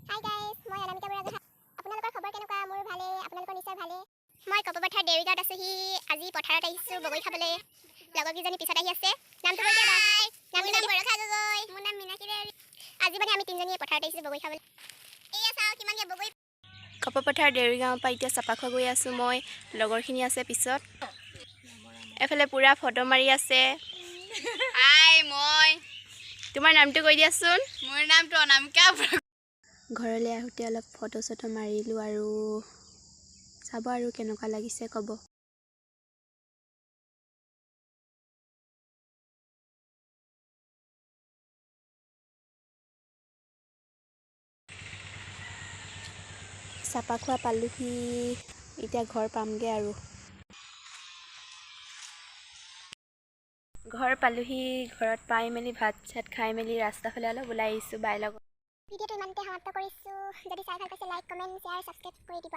Hi guys, মই অনামিকা বৰা। আপোনালোকৰ খবৰ কেনেকুৱা? মোৰ ভালেই, আপোনালোকৰ নিশ্চয় ভালেই। মই কপৌপথাৰ দেউৰীগাঁৱত আছোহি। আজি পথাৰত আহিছোঁ বগৰী খাবলৈ। লগৰকেইজনী পিছত আহি আছে। নামটো কৈ দিয়া বা। নামটো কৈ দিয়া। বৰষা গগৈ। মোৰ নাম মীনাক্ষী দেউৰী। আজি মানে আমি তিনিজনীয়ে পথাৰত আহিছোঁ বগৰী খাবলৈ। এয়া চাওঁ, কিমানকৈ বগৰী। কপৌপথাৰ দেউৰীগাঁৱৰ পৰা এতিয়া চাপাখোৱা গৈ আছোঁ মই। লগৰখিনি আছে পিছত। এফালে পূৰা ফটো মাৰি আছে। হাই, মই তোমাৰ নামটো কৈ দিয়াচোন। মোৰ নামটো অনামিকা। ঘৰলৈ আহোঁতে অলপ ফটো চটো মাৰিলোঁ আৰু চাব আৰু কেনেকুৱা লাগিছে ক'ব। চাপাখোৱা পালোহি, এতিয়া ঘৰ পামগৈ আৰু। ঘৰ পালোহি। ঘৰত পাই মেলি ভাত চাত খাই মেলি ৰাস্তা ফালে অলপ ওলাই আহিছোঁ বাই লগত। ভিডিঅ'টো ইমানতে সমাপ্ত কৰিছোঁ। যদি চাই ভাল পাইছে, লাইক, কমেণ্ট, শ্বেয়াৰ, ছাবস্ক্ৰাইব কৰি দিব আৰু